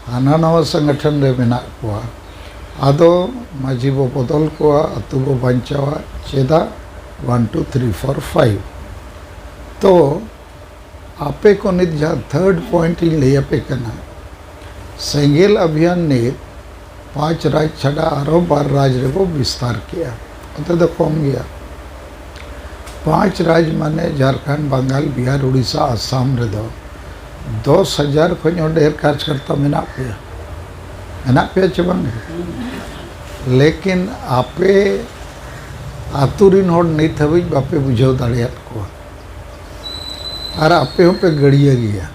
ᱦᱟᱱᱟ ᱱᱟᱣᱟ ᱥᱚᱝᱜᱚᱴᱷᱚᱱ ᱨᱮ ᱢᱮᱱᱟᱜ ᱠᱚᱣᱟ᱾ ᱟᱫᱚ ᱢᱟᱹᱡᱷᱤ ᱵᱚ ᱵᱚᱫᱚᱞ ᱠᱚᱣᱟ, ᱟᱹᱛᱩ ᱵᱚ ᱵᱟᱧᱪᱟᱣᱟ᱾ ᱪᱮᱫᱟᱜ? One, two, three, four, five. ᱛᱚ ᱟᱯᱮ ᱠᱚ ᱱᱤᱛ ᱡᱟᱦᱟᱸ ᱛᱷᱟᱨᱰ ᱯᱚᱭᱮᱱᱴ ᱤᱧ ᱞᱟᱹᱭ ᱟᱯᱮ ᱠᱟᱱᱟ, ᱥᱮᱸᱜᱮᱞ ᱚᱵᱷᱤᱭᱟᱱ ᱱᱤᱛ ᱯᱟᱸᱪ ᱨᱟᱡᱽ ᱪᱷᱟᱰᱟ ᱟᱨᱦᱚᱸ ᱵᱟᱨ ᱨᱟᱡᱽ ᱨᱮᱵᱚ ᱵᱤᱥᱛᱟᱨ ᱠᱮᱜᱼᱟ᱾ ᱚᱱᱛᱮ ᱫᱚ ᱠᱚᱢ ᱜᱮᱭᱟ᱾ ᱯᱟᱸᱪ ᱨᱟᱡᱽ ᱢᱟᱱᱮ ᱡᱷᱟᱲᱠᱷᱚᱸᱰ, ᱵᱟᱝᱜᱟᱞ, ᱵᱤᱦᱟᱨ, ᱩᱲᱤᱥᱥᱟ, ᱟᱥᱟᱢ ᱨᱮᱫᱚ ᱫᱚᱥ ᱦᱟᱡᱟᱨ ᱠᱷᱚᱱ ᱦᱚᱸ ᱰᱷᱮᱨ ᱠᱟᱨᱡᱽᱠᱚᱨᱛᱟ ᱢᱮᱱᱟᱜ ᱯᱮᱭᱟ᱾ ᱢᱮᱱᱟᱜ ᱯᱮᱭᱟ ᱪᱮ ᱵᱟᱝ? ᱞᱮᱠᱤᱱ ᱟᱯᱮ ᱟᱹᱛᱩ ᱨᱤᱱ ᱦᱚᱲ ᱱᱤᱛ ᱦᱟᱹᱵᱤᱡ ᱵᱟᱯᱮ ᱵᱩᱡᱷᱟᱹᱣ ᱫᱟᱲᱮᱭᱟᱫ ᱠᱚᱣᱟ᱾ ᱟᱨ ᱟᱯᱮ ᱦᱚᱸᱯᱮ ᱜᱟᱹᱲᱭᱟᱹ ᱜᱮᱭᱟ᱾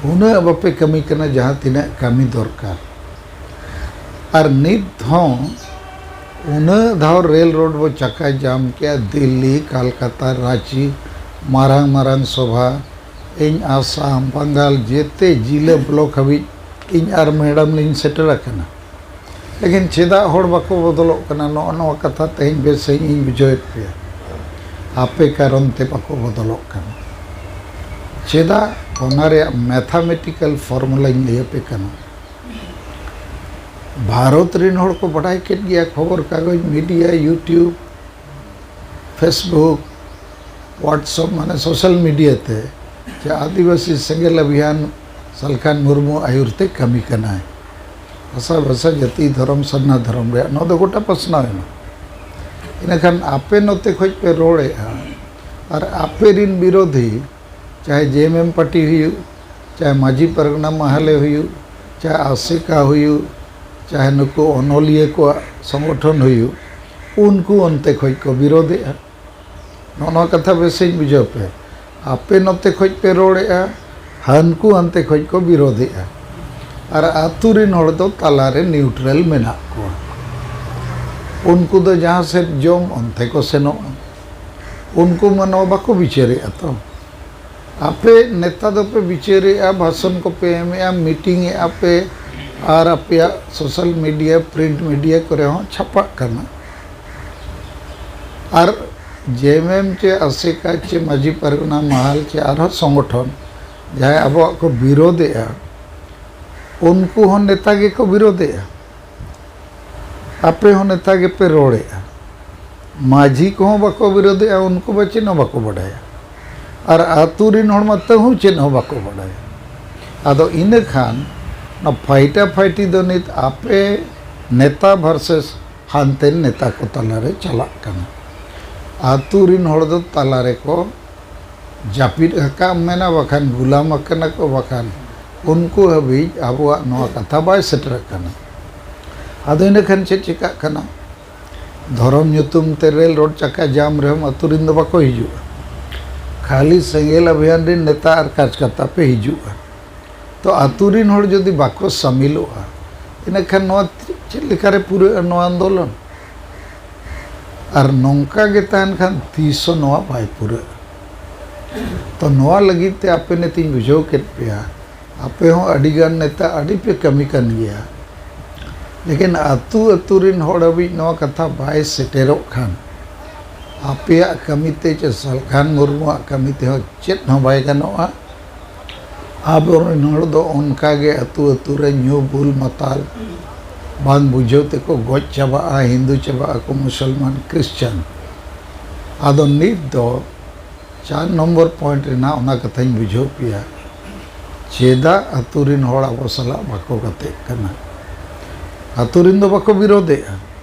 ᱩᱱᱟᱹᱜ ᱵᱟᱯᱮ ᱠᱟᱹᱢᱤ ᱠᱟᱱᱟ ᱡᱟᱦᱟᱸ ᱛᱤᱱᱟᱹᱜ ᱠᱟᱹᱢᱤ ᱫᱚᱨᱠᱟᱨ᱾ ᱟᱨ ᱱᱤᱛ ᱦᱚᱸ ᱩᱱᱟᱹᱜ ᱫᱷᱟᱣ ᱨᱮᱞ ᱨᱳᱰ ᱵᱚ ᱪᱟᱠᱟ ᱡᱟᱢ ᱠᱮᱜᱼᱟ, ᱫᱤᱞᱞᱤ, ᱠᱟᱞᱠᱟᱛᱟ, ᱨᱟᱸᱪᱤ, ᱢᱟᱨᱟᱝ ᱢᱟᱨᱟᱝ ᱥᱚᱵᱷᱟ, ᱤᱧ ᱟᱥᱟᱢ, ᱵᱟᱝᱜᱟᱞ, ᱡᱮᱛᱮ ᱡᱤᱞᱟᱹ ᱵᱞᱚᱠ ᱦᱟᱹᱵᱤᱡ ᱤᱧ ᱟᱨ ᱢᱮᱰᱟᱢ ᱞᱤᱧ ᱥᱮᱴᱮᱨ ᱟᱠᱟᱱᱟ᱾ ᱞᱮᱠᱤᱱ ᱪᱮᱫᱟᱜ ᱦᱚᱲ ᱵᱟᱠᱚ ᱵᱚᱫᱚᱞᱚᱜ ᱠᱟᱱᱟ? ᱱᱚᱜᱼᱚ ᱱᱚᱣᱟ ᱠᱟᱛᱷᱟ ᱛᱮᱦᱮᱧ ᱵᱮᱥ ᱥᱟᱺᱦᱤᱡ ᱤᱧ ᱵᱩᱡᱷᱟᱹᱣᱮᱫ ᱯᱮᱭᱟ᱾ ᱟᱯᱮ ᱠᱟᱨᱚᱱ ᱛᱮ ᱵᱟᱠᱚ ᱵᱚᱫᱚᱞᱚᱜ ᱠᱟᱱᱟ᱾ ᱪᱮᱫᱟᱜ? ᱚᱱᱟ ᱨᱮᱭᱟᱜ ᱢᱮᱛᱷᱟᱢᱮᱴᱤᱠᱮᱞ ᱯᱷᱚᱨᱢᱩᱞᱟᱧ ᱞᱟᱹᱭ ᱟᱯᱮ ᱠᱟᱱᱟ᱾ ᱵᱷᱟᱨᱚᱛ ᱨᱤᱱ ᱦᱚᱲ ᱠᱚ ᱵᱟᱰᱟᱭ ᱠᱮᱫ ᱜᱮᱭᱟ, ᱠᱷᱚᱵᱚᱨ ᱠᱟᱜᱚᱡᱽ, ᱢᱤᱰᱤᱭᱟ, YouTube, Facebook, WhatsApp, ᱢᱟᱱᱮ ᱥᱳᱥᱟᱞ ᱢᱤᱰᱤᱭᱟ ᱛᱮ, ᱡᱮ ᱟᱹᱫᱤᱵᱟᱹᱥᱤ ᱥᱮᱸᱜᱮᱞ ᱚᱵᱷᱤᱭᱟᱱ ᱥᱟᱞᱠᱷᱟᱱ ᱢᱩᱨᱢᱩ ᱟᱹᱭᱩᱨ ᱛᱮ ᱠᱟᱹᱢᱤ ᱠᱟᱱᱟᱭ᱾ ᱵᱷᱟᱥᱟ, ᱵᱷᱟᱥᱟ, ᱡᱟᱹᱛᱤ, ᱫᱷᱚᱨᱚᱢ, ᱥᱟᱨᱱᱟ ᱫᱷᱚᱨᱚᱢ ᱨᱮᱭᱟᱜ ᱱᱚᱣᱟ ᱫᱚ ᱜᱚᱴᱟ ᱯᱟᱥᱱᱟᱣ ᱮᱱᱟ᱾ ᱤᱱᱟᱹᱠᱷᱟᱱ ᱟᱯᱮ ᱱᱚᱛᱮ ᱠᱷᱚᱡ ᱯᱮ ᱨᱚᱲᱮᱫᱼᱟ, ᱟᱨ ᱟᱯᱮ ᱨᱤᱱ ᱵᱤᱨᱳᱫᱷᱤ, ᱪᱟᱦᱮ JMM ᱯᱟᱨᱴᱤ ᱦᱩᱭᱩᱜ, ᱪᱟᱦᱮ ᱢᱟᱹᱡᱷᱤ ᱯᱟᱨᱜᱟᱱᱟ ᱢᱟᱦᱟᱞᱮ ᱦᱩᱭᱩᱜ, ᱪᱟᱦᱮ ᱟᱥᱮᱠᱟ ᱦᱩᱭᱩᱜ, ᱪᱟᱦᱮ ᱱᱩᱠᱩ ᱚᱱᱚᱞᱤᱭᱟᱹ ᱠᱚᱣᱟᱜ ᱥᱚᱝᱜᱚᱴᱷᱚᱱ ᱦᱩᱭᱩᱜ, ᱩᱱᱠᱩ ᱚᱱᱛᱮ ᱠᱷᱚᱡ ᱠᱚ ᱵᱤᱨᱳᱫᱷᱮᱜᱼᱟ᱾ ᱱᱚᱜᱼᱚ ᱱᱚᱣᱟ ᱠᱟᱛᱷᱟ ᱵᱮᱥᱤᱧ ᱵᱩᱡᱷᱟᱹᱣ ᱯᱮ᱾ ᱟᱯᱮ ᱱᱚᱛᱮ ᱠᱷᱚᱡ ᱯᱮ ᱨᱚᱲᱮᱜᱼᱟ, ᱦᱟᱹᱱᱠᱩ ᱦᱟᱱᱛᱮ ᱠᱷᱚᱡ ᱠᱚ ᱵᱤᱨᱳᱫᱷᱮᱜᱼᱟ᱾ ᱟᱨ ᱟᱹᱛᱩ ᱨᱤᱱ ᱦᱚᱲ ᱫᱚ ᱛᱟᱞᱟᱨᱮ ᱱᱤᱭᱩᱴᱨᱟᱞ ᱢᱮᱱᱟᱜ ᱠᱚᱣᱟ᱾ ᱩᱱᱠᱩ ᱫᱚ ᱡᱟᱦᱟᱸ ᱥᱮᱫ ᱡᱚᱢ, ᱚᱱᱛᱮ ᱠᱚ ᱥᱮᱱᱚᱜᱼᱟ᱾ ᱩᱱᱠᱩ ᱢᱟ ᱱᱚᱣᱟ ᱵᱟᱠᱚ ᱵᱤᱪᱟᱹᱨᱮᱜᱼᱟ ᱛᱚ᱾ ᱟᱯᱮ ᱱᱮᱛᱟ ᱫᱚᱯᱮ ᱵᱤᱪᱟᱹᱨᱮᱜᱼᱟ, ᱵᱷᱟᱥᱚᱱ ᱠᱚᱯᱮ ᱮᱢᱮᱜᱼᱟ, ᱢᱤᱴᱤᱝ ᱮᱜᱼᱟ ᱯᱮ, ᱟᱨ ᱟᱯᱮᱭᱟᱜ ᱥᱳᱥᱟᱞ ᱢᱤᱰᱤᱭᱟ, ᱯᱨᱤᱱᱴ ᱢᱤᱰᱤᱭᱟ ᱠᱚᱨᱮ ᱦᱚᱸ ᱪᱷᱟᱯᱟᱜ ᱠᱟᱱᱟ᱾ ᱟᱨ JMM ᱪᱮ ᱟᱥᱮᱠᱟ ᱪᱮ ᱢᱟᱹᱡᱷᱤ ᱯᱟᱨᱜᱟᱱᱟ ᱢᱟᱦᱟᱞ ᱪᱮ ᱟᱨᱦᱚᱸ ᱥᱚᱝᱜᱚᱴᱷᱚᱱ ᱡᱟᱦᱟᱸᱭ ᱟᱵᱚᱣᱟᱜ ᱠᱚ ᱵᱤᱨᱳᱫᱷᱮᱜᱼᱟ, ᱩᱱᱠᱩ ᱦᱚᱸ ᱱᱮᱛᱟ ᱜᱮᱠᱚ ᱵᱤᱨᱳᱫᱷᱮᱜᱼᱟ᱾ ᱟᱯᱮ ᱦᱚᱸ ᱱᱮᱛᱟ ᱜᱮᱯᱮ ᱨᱚᱲᱮᱜᱼᱟ᱾ ᱢᱟᱹᱡᱷᱤ ᱠᱚᱦᱚᱸ ᱵᱟᱠᱚ ᱵᱤᱨᱳᱫᱷᱮᱜᱼᱟ, ᱩᱱᱠᱩ ᱢᱟ ᱪᱮᱫ ᱦᱚᱸ ᱵᱟᱠᱚ ᱵᱟᱰᱟᱭᱟ᱾ ᱟᱨ ᱟᱹᱛᱩ ᱨᱤᱱ ᱦᱚᱲ ᱢᱟ ᱛᱟᱹᱦᱩ ᱪᱮᱫ ᱦᱚᱸ ᱵᱟᱠᱚ ᱵᱟᱰᱟᱭᱟ᱾ ᱟᱫᱚ ᱤᱱᱟᱹ ᱠᱷᱟᱱ ᱚᱱᱟ ᱯᱷᱟᱭᱴᱟ ᱯᱷᱟᱭᱴᱤ ᱫᱚ ᱱᱤᱛ ᱟᱯᱮ ᱱᱮᱛᱟ ᱵᱷᱟᱨᱥᱮᱥ ᱦᱟᱱᱛᱮᱱ ᱱᱮᱛᱟ ᱠᱚ ᱛᱟᱞᱟᱨᱮ ᱪᱟᱞᱟᱜ ᱠᱟᱱᱟ᱾ ᱟᱹᱛᱩ ᱨᱤᱱ ᱦᱚᱲ ᱫᱚ ᱛᱟᱞᱟ ᱨᱮᱠᱚ ᱡᱟᱹᱯᱤᱫ ᱟᱠᱟᱫ ᱢᱮᱱᱟ, ᱵᱟᱠᱷᱟᱱ ᱜᱩᱞᱟᱢ ᱟᱠᱟᱱᱟ ᱠᱚ, ᱵᱟᱠᱷᱟᱱ ᱩᱱᱠᱩ ᱦᱟᱹᱵᱤᱡ ᱟᱵᱚᱣᱟᱜ ᱱᱚᱣᱟ ᱠᱟᱛᱷᱟ ᱵᱟᱭ ᱥᱮᱴᱮᱨ ᱟᱠᱟᱱᱟ᱾ ᱟᱫᱚ ᱤᱱᱟᱹ ᱠᱷᱟᱱ ᱪᱮᱫ ᱪᱤᱠᱟᱹᱜ ᱠᱟᱱᱟ? ᱫᱷᱚᱨᱚᱢ ᱧᱩᱛᱩᱢ ᱛᱮ ᱨᱮᱞ ᱨᱳᱰ ᱪᱟᱠᱟ ᱡᱟᱢ ᱨᱮᱦᱚᱸ ᱟᱹᱛᱩ ᱨᱤᱱ ᱫᱚ ᱵᱟᱠᱚ ᱦᱤᱡᱩᱜᱼᱟ᱾ ᱠᱷᱟᱹᱞᱤ ᱥᱮᱸᱜᱮᱞ ᱚᱵᱷᱤᱭᱟᱱ ᱨᱤᱱ ᱱᱮᱛᱟ ᱟᱨ ᱠᱟᱨᱡᱽᱠᱟᱨᱛᱟ ᱯᱮ ᱦᱤᱡᱩᱜᱼᱟ᱾ ᱛᱚ ᱟᱹᱛᱩ ᱨᱤᱱ ᱦᱚᱲ ᱡᱩᱫᱤ ᱵᱟᱠᱚ ᱥᱟᱢᱤᱞᱚᱜᱼᱟ, ᱤᱱᱟᱹᱠᱷᱟᱱ ᱱᱚᱣᱟ ᱪᱮᱫ ᱞᱮᱠᱟᱨᱮ ᱯᱩᱨᱟᱹᱜᱼᱟ ᱱᱚᱣᱟ ᱟᱱᱫᱳᱞᱚᱱ? ᱟᱨ ᱱᱚᱝᱠᱟ ᱜᱮ ᱛᱟᱦᱮᱱ ᱠᱷᱟᱱ ᱛᱤᱥ ᱦᱚᱸ ᱱᱚᱣᱟ ᱵᱟᱭ ᱯᱩᱨᱟᱹᱜᱼᱟ᱾ ᱛᱚ ᱱᱚᱣᱟ ᱞᱟᱹᱜᱤᱫ ᱛᱮ ᱟᱯᱮ ᱱᱤᱛᱤᱧ ᱵᱩᱡᱷᱟᱹᱣ ᱠᱮᱫ ᱯᱮᱭᱟ, ᱟᱯᱮ ᱦᱚᱸ ᱟᱹᱰᱤ ᱜᱟᱱ ᱱᱮᱛᱟ ᱟᱹᱰᱤ ᱯᱮ ᱠᱟᱹᱢᱤ ᱠᱟᱱ ᱜᱮᱭᱟ, ᱞᱮᱠᱤᱱ ᱟᱹᱛᱩ ᱟᱹᱛᱩ ᱨᱤᱱ ᱦᱚᱲ ᱦᱟᱹᱵᱤᱡ ᱱᱚᱣᱟ ᱠᱟᱛᱷᱟ ᱵᱟᱭ ᱥᱮᱴᱮᱨᱚᱜ ᱠᱷᱟᱱ ᱟᱯᱮᱭᱟᱜ ᱠᱟᱹᱢᱤ ᱛᱮ ᱪᱮ ᱥᱟᱞᱠᱷᱟᱱ ᱢᱩᱨᱢᱩᱣᱟᱜ ᱠᱟᱹᱢᱤ ᱛᱮᱦᱚᱸ ᱪᱮᱫ ᱦᱚᱸ ᱵᱟᱭ ᱜᱟᱱᱚᱜᱼᱟ᱾ ᱟᱵᱚᱨᱮᱱ ᱦᱚᱲ ᱫᱚ ᱚᱱᱠᱟ ᱜᱮ ᱟᱹᱛᱩ ᱟᱹᱛᱩ ᱨᱮ ᱧᱩ ᱵᱩᱞ ᱢᱟᱛᱟᱞ ᱵᱟᱝ ᱵᱩᱡᱷᱟᱹᱣ ᱛᱮᱠᱚ ᱜᱚᱡ ᱪᱟᱵᱟᱜᱼᱟ, ᱦᱤᱱᱫᱩ ᱪᱟᱵᱟᱜ ᱟᱠᱚ, ᱢᱩᱥᱚᱞᱢᱟᱱ, ᱠᱨᱤᱥᱪᱟᱱ᱾ ᱟᱫᱚ ᱱᱤᱛ ᱫᱚ ᱪᱟᱨ ᱱᱚᱢᱵᱚᱨ ᱯᱚᱭᱮᱱᱴ ᱨᱮᱱᱟᱜ ᱚᱱᱟ ᱠᱟᱛᱷᱟᱧ ᱵᱩᱡᱷᱟᱹᱣ ᱯᱮᱭᱟ, ᱪᱮᱫᱟᱜ ᱟᱹᱛᱩ ᱨᱤᱱ ᱦᱚᱲ ᱟᱵᱚ ᱥᱟᱞᱟᱜ ᱵᱟᱠᱚ ᱜᱟᱛᱮᱜ ᱠᱟᱱᱟ? ᱟᱹᱛᱩ ᱨᱤᱱ ᱫᱚ ᱵᱟᱠᱚ ᱵᱤᱨᱳᱫᱷᱮᱜᱼᱟ,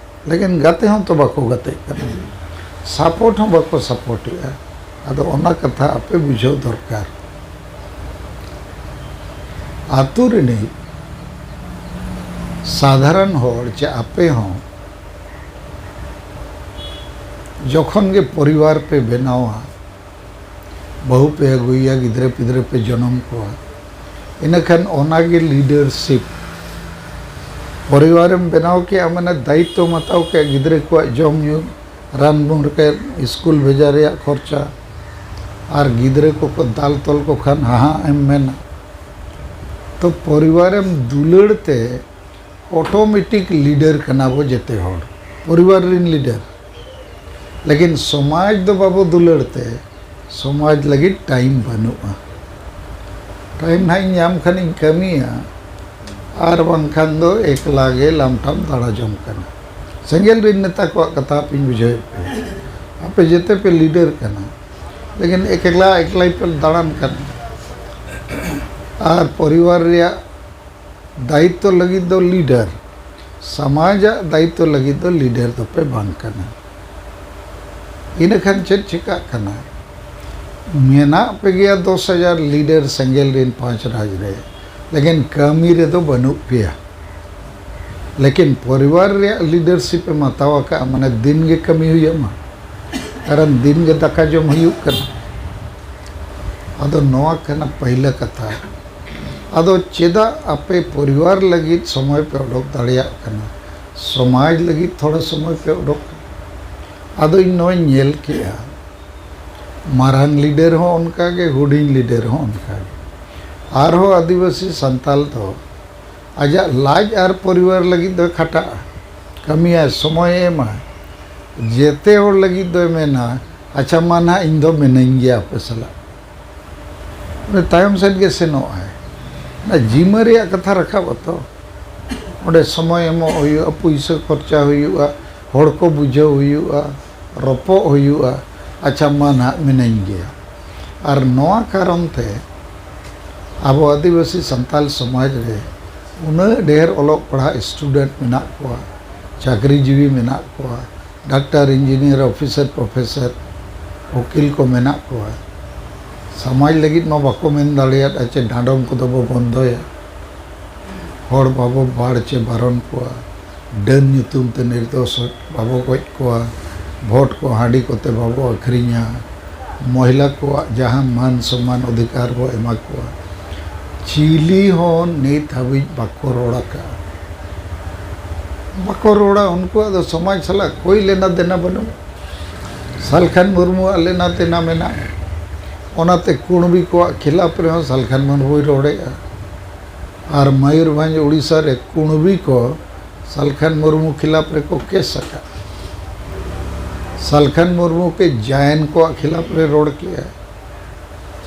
ᱞᱮᱠᱤᱱ ᱜᱟᱛᱮ ᱦᱚᱸ ᱛᱚ ᱵᱟᱠᱚ ᱜᱟᱛᱮᱜ ᱠᱟᱱᱟ, ᱥᱟᱯᱳᱨᱴ ᱦᱚᱸ ᱵᱟᱠᱚ ᱥᱟᱯᱳᱨᱴᱮᱜᱼᱟ᱾ ᱟᱫᱚ ᱚᱱᱟ ᱠᱟᱛᱷᱟ ᱟᱯᱮ ᱵᱩᱡᱷᱟᱹᱣ ᱫᱚᱨᱠᱟᱨ᱾ ᱟᱹᱛᱩ ᱨᱤᱱᱤᱡ ᱥᱟᱫᱷᱟᱨᱚᱱ ᱦᱚᱲ ᱪᱮ ᱟᱯᱮ ᱦᱚᱸ ᱡᱚᱠᱷᱚᱱ ᱜᱮ ᱯᱚᱨᱤᱵᱟᱨ ᱯᱮ ᱵᱮᱱᱟᱣᱟ, ᱵᱟᱹᱦᱩ ᱯᱮ ᱟᱹᱜᱩᱭᱮᱭᱟ, ᱜᱤᱫᱽᱨᱟᱹ ᱯᱤᱫᱽᱨᱟᱹ ᱯᱮ ᱡᱚᱱᱚᱢ ᱠᱚᱣᱟ, ᱤᱱᱟᱹᱠᱷᱟᱱ ᱚᱱᱟᱜᱮ ᱞᱤᱰᱟᱨᱥᱤᱯ᱾ ᱯᱚᱨᱤᱵᱟᱨᱮᱢ ᱵᱮᱱᱟᱣ ᱠᱮᱜᱼᱟ, ᱢᱟᱱᱮ ᱫᱟᱭᱤᱛᱛᱚᱢ ᱦᱟᱛᱟᱣ ᱠᱮᱜᱼᱟ, ᱜᱤᱫᱽᱨᱟᱹ ᱠᱚᱣᱟᱜ ᱡᱚᱢ ᱧᱩ, ᱨᱟᱱ ᱢᱩᱨᱜᱟᱹᱱ, ᱥᱠᱩᱞ ᱵᱷᱮᱡᱟ ᱨᱮᱭᱟᱜ ᱠᱷᱚᱨᱪᱟ, ᱟᱨ ᱜᱤᱫᱽᱨᱟᱹ ᱠᱚᱠᱚ ᱫᱟᱞ ᱛᱚᱞ ᱠᱚ ᱠᱷᱟᱱ ᱦᱟᱦᱟᱜ ᱮᱢ ᱢᱮᱱᱟ᱾ ᱛᱚ ᱯᱚᱨᱤᱵᱟᱨᱮᱢ ᱫᱩᱞᱟᱹᱲ ᱛᱮ ᱚᱴᱳᱢᱮᱴᱤᱠ ᱞᱤᱰᱟᱨ ᱠᱟᱱᱟ ᱵᱚ ᱡᱮᱛᱮ ᱦᱚᱲ, ᱯᱚᱨᱤᱵᱟᱨ ᱨᱤᱱ ᱞᱤᱰᱟᱨ᱾ ᱞᱮᱠᱤᱱ ᱥᱚᱢᱟᱡᱽ ᱫᱚ ᱵᱟᱵᱚ ᱫᱩᱞᱟᱹᱲ ᱛᱮ ᱥᱚᱢᱟᱡᱽ ᱞᱟᱹᱜᱤᱫ ᱴᱟᱭᱤᱢ ᱵᱟᱹᱱᱩᱜᱼᱟ᱾ ᱴᱟᱭᱤᱢ ᱱᱟᱦᱟᱜ ᱤᱧ ᱧᱟᱢ ᱠᱷᱟᱱ ᱤᱧ ᱠᱟᱹᱢᱤᱭᱟ, ᱟᱨ ᱵᱟᱝᱠᱷᱟᱱ ᱫᱚ ᱮᱠᱞᱟ ᱜᱮ ᱞᱟᱢᱴᱟᱢ ᱫᱟᱬᱟ ᱡᱚᱝ ᱠᱟᱱᱟ᱾ ᱥᱮᱸᱜᱮᱞ ᱨᱤᱱ ᱱᱮᱛᱟ ᱠᱚᱣᱟᱜ ᱠᱟᱛᱷᱟ ᱦᱟᱯᱮᱧ ᱵᱩᱡᱷᱟᱹᱣᱮᱫ ᱯᱮᱭᱟ᱾ ᱟᱯᱮ ᱡᱮᱛᱮ ᱯᱮ ᱞᱤᱰᱟᱨ ᱠᱟᱱᱟ, ᱞᱮᱠᱤᱱ ᱮᱠᱞᱟ ᱮᱠᱞᱟᱭ ᱯᱮ ᱫᱟᱬᱟᱱ ᱠᱟᱱᱟ᱾ ᱟᱨ ᱯᱚᱨᱤᱵᱟᱨ ᱨᱮᱭᱟᱜ ᱫᱟᱭᱤᱛᱛᱚ ᱞᱟᱹᱜᱤᱫ ᱫᱚ ᱞᱤᱰᱟᱨ, ᱥᱚᱢᱟᱡᱟᱜ ᱫᱟᱭᱤᱛᱛᱚ ᱞᱟᱹᱜᱤᱫ ᱫᱚ ᱞᱤᱰᱟᱨ ᱫᱚᱯᱮ ᱵᱟᱝ ᱠᱟᱱᱟ᱾ ᱤᱱᱟᱹ ᱠᱷᱟᱱ ᱪᱮᱫ ᱪᱤᱠᱟᱹᱜ ᱠᱟᱱᱟ? ᱢᱮᱱᱟᱜ ᱯᱮ ᱜᱮᱭᱟ ᱫᱚᱥ ᱦᱟᱡᱟᱨ ᱞᱤᱰᱟᱨ ᱥᱮᱸᱜᱮᱞ ᱨᱮᱱ ᱯᱟᱸᱪ ᱨᱟᱡᱽ ᱨᱮ, ᱞᱮᱠᱤᱱ ᱠᱟᱹᱢᱤ ᱨᱮᱫᱚ ᱵᱟᱹᱱᱩᱜ ᱯᱮᱭᱟ᱾ ᱞᱮᱠᱤᱱ ᱯᱚᱨᱤᱵᱟᱨ ᱨᱮᱭᱟᱜ ᱞᱤᱰᱟᱨᱥᱤᱯ ᱮᱢ ᱦᱟᱛᱟᱣ ᱟᱠᱟᱫᱼᱟ, ᱢᱟᱱᱮ ᱫᱤᱱ ᱜᱮ ᱠᱟᱹᱢᱤ ᱦᱩᱭᱩᱜ ᱢᱟ, ᱠᱟᱨᱚᱱ ᱫᱤᱱ ᱜᱮ ᱫᱟᱠᱟ ᱡᱚᱢ ᱦᱩᱭᱩᱜ ᱠᱟᱱᱟ᱾ ᱟᱫᱚ ᱱᱚᱣᱟ ᱠᱟᱱᱟ ᱯᱟᱹᱭᱞᱟᱹ ᱠᱟᱛᱷᱟ᱾ ᱟᱫᱚ ᱪᱮᱫᱟᱜ ᱟᱯᱮ ᱯᱚᱨᱤᱵᱟᱨ ᱞᱟᱹᱜᱤᱫ ᱥᱚᱢᱚᱭ ᱯᱮ ᱚᱰᱚᱠ ᱫᱟᱲᱮᱭᱟᱜ ᱠᱟᱱᱟ, ᱥᱚᱢᱟᱡᱽ ᱞᱟᱹᱜᱤᱫ ᱛᱷᱚᱲᱟ ᱥᱚᱢᱚᱭ ᱯᱮ ᱚᱰᱚᱠ? ᱟᱫᱚ ᱤᱧ ᱱᱚᱣᱟᱧ ᱧᱮᱞ ᱠᱮᱜᱼᱟ, ᱢᱟᱨᱟᱝ ᱞᱤᱰᱟᱨ ᱦᱚᱸ ᱚᱱᱠᱟ ᱜᱮ, ᱦᱩᱰᱤᱧ ᱞᱤᱰᱟᱨ ᱦᱚᱸ ᱚᱱᱠᱟ ᱜᱮ᱾ ᱟᱨᱦᱚᱸ ᱟᱹᱫᱤᱵᱟᱹᱥᱤ ᱥᱟᱱᱛᱟᱞ ᱫᱚ ᱟᱡᱟᱜ ᱞᱟᱡ ᱟᱨ ᱯᱚᱨᱤᱵᱟᱨ ᱞᱟᱹᱜᱤᱫ ᱫᱚᱭ ᱠᱷᱟᱴᱟᱜᱼᱟ, ᱠᱟᱹᱢᱤᱭᱟᱭ, ᱥᱚᱢᱚᱭᱮ ᱮᱢᱟ, ᱡᱮᱛᱮ ᱦᱚᱲ ᱞᱟᱹᱜᱤᱫ ᱫᱚᱭ ᱢᱮᱱᱟ, "ᱟᱪᱪᱷᱟ, ᱢᱟ ᱱᱟᱦᱟᱜ ᱤᱧ ᱫᱚ ᱢᱤᱱᱟᱹᱧ ᱜᱮᱭᱟ ᱟᱯᱮ ᱥᱟᱞᱟᱜ᱾" ᱩᱱᱤ ᱛᱟᱭᱚᱢ ᱥᱮᱫ ᱜᱮ ᱥᱮᱱᱚᱜ ᱟᱭ᱾ ᱚᱱᱟ ᱡᱤᱢᱟᱹ ᱨᱮᱭᱟᱜ ᱠᱟᱛᱷᱟ ᱨᱟᱠᱟᱵ ᱟᱛᱚ, ᱚᱸᱰᱮ ᱥᱚᱢᱚᱭ ᱮᱢᱚᱜ ᱦᱩᱭᱩᱜᱼᱟ, ᱯᱩᱭᱥᱟᱹ ᱠᱷᱚᱨᱪᱟ ᱦᱩᱭᱩᱜᱼᱟ, ᱦᱚᱲ ᱠᱚ ᱵᱩᱡᱷᱟᱹᱣ ᱦᱩᱭᱩᱜᱼᱟ, ᱨᱚᱯᱚᱜ ᱦᱩᱭᱩᱜᱼᱟ᱾ ᱟᱪᱪᱷᱟ, ᱢᱟ ᱱᱟᱦᱟᱜ ᱢᱤᱱᱟᱹᱧ ᱜᱮᱭᱟ᱾ ᱟᱨ ᱱᱚᱣᱟ ᱠᱟᱨᱚᱱ ᱛᱮ ᱟᱵᱚ ᱟᱹᱫᱤᱵᱟᱹᱥᱤ ᱥᱟᱱᱛᱟᱞ ᱥᱚᱢᱟᱡᱽ ᱨᱮ ᱩᱱᱟᱹᱜ ᱰᱷᱮᱨ ᱚᱞᱚᱜ ᱯᱟᱲᱦᱟᱜ ᱥᱴᱩᱰᱮᱱᱴ ᱢᱮᱱᱟᱜ ᱠᱚᱣᱟ, ᱪᱟᱹᱠᱨᱤᱡᱤᱵᱤ ᱢᱮᱱᱟᱜ ᱠᱚᱣᱟ, ᱰᱟᱠᱛᱟᱨ, ᱤᱧᱡᱤᱱᱤᱭᱟᱨ, ᱚᱯᱷᱤᱥᱟᱨ, ᱯᱨᱚᱯᱷᱮᱥᱚᱨ, ᱩᱠᱤᱞ ᱠᱚ ᱢᱮᱱᱟᱜ ᱠᱚᱣᱟ᱾ ᱥᱚᱢᱟᱡᱽ ᱞᱟᱹᱜᱤᱫ ᱢᱟ ᱵᱟᱠᱚ ᱢᱮᱱ ᱫᱟᱲᱮᱭᱟᱜᱼᱟ ᱪᱮ ᱰᱟᱸᱰᱚᱢ ᱠᱚᱫᱚ ᱵᱚ ᱵᱚᱱᱫᱚᱭᱟ, ᱦᱚᱲ ᱵᱟᱵᱚ ᱵᱟᱲ ᱪᱮ ᱵᱟᱨᱚᱱ ᱠᱚᱣᱟ, ᱰᱟᱹᱱ ᱧᱩᱛᱩᱢ ᱛᱮ ᱱᱤᱨᱫᱳᱥ ᱵᱟᱵᱚ ᱜᱚᱡ ᱠᱚᱣᱟ, ᱵᱷᱳᱴ ᱠᱚ ᱦᱟᱺᱰᱤ ᱠᱚᱛᱮ ᱵᱟᱵᱚ ᱟᱹᱠᱷᱨᱤᱧᱟ, ᱢᱚᱦᱤᱞᱟ ᱠᱚᱣᱟᱜ ᱡᱟᱦᱟᱸ ᱢᱟᱱ ᱥᱚᱢᱢᱟᱱ ᱚᱫᱷᱤᱠᱟᱨ ᱵᱚ ᱮᱢᱟ ᱠᱚᱣᱟ, ᱪᱤᱞᱤ ᱦᱚᱸ ᱱᱤᱛ ᱦᱟᱹᱵᱤᱡ ᱵᱟᱠᱚ ᱨᱚᱲ ᱟᱠᱟᱫᱼᱟ᱾ ᱵᱟᱠᱚ ᱨᱚᱲᱟ, ᱩᱱᱠᱩᱣᱟᱜ ᱫᱚ ᱥᱚᱢᱟᱡᱽ ᱥᱟᱞᱟᱜ ᱠᱳᱭ ᱞᱮᱱᱟ ᱫᱮᱱᱟ ᱵᱟᱹᱱᱩᱜ᱾ ᱥᱟᱞᱠᱷᱟᱱ ᱢᱩᱨᱢᱩᱣᱟᱜ ᱞᱮᱱᱟ ᱫᱮᱱᱟ ᱢᱮᱱᱟᱜᱼᱟ, ᱚᱱᱟᱛᱮ ᱠᱩᱬᱵᱤ ᱠᱚᱣᱟᱜ ᱠᱷᱤᱞᱟᱯ ᱨᱮᱦᱚᱸ ᱥᱟᱞᱠᱷᱟᱱ ᱢᱩᱨᱢᱩᱭ ᱨᱚᱲᱮᱜᱼᱟ᱾ ᱟᱨ ᱢᱚᱭᱩᱨᱵᱷᱚᱸᱡᱽ, ᱩᱲᱤᱥᱥᱟ ᱨᱮ ᱠᱩᱬᱵᱤ ᱠᱚ ᱥᱟᱞᱠᱷᱟᱱ ᱢᱩᱨᱢᱩ ᱠᱷᱤᱞᱟᱯ ᱨᱮᱠᱚ ᱠᱮᱥ ᱟᱠᱟᱫ᱾ ᱥᱟᱞᱠᱷᱟᱱ ᱢᱩᱨᱢᱩ ᱠᱮ ᱡᱟᱭᱮᱱ ᱠᱚᱣᱟᱜ ᱠᱷᱤᱞᱟᱯ ᱨᱮ ᱨᱚᱲ ᱠᱮᱜᱼᱟ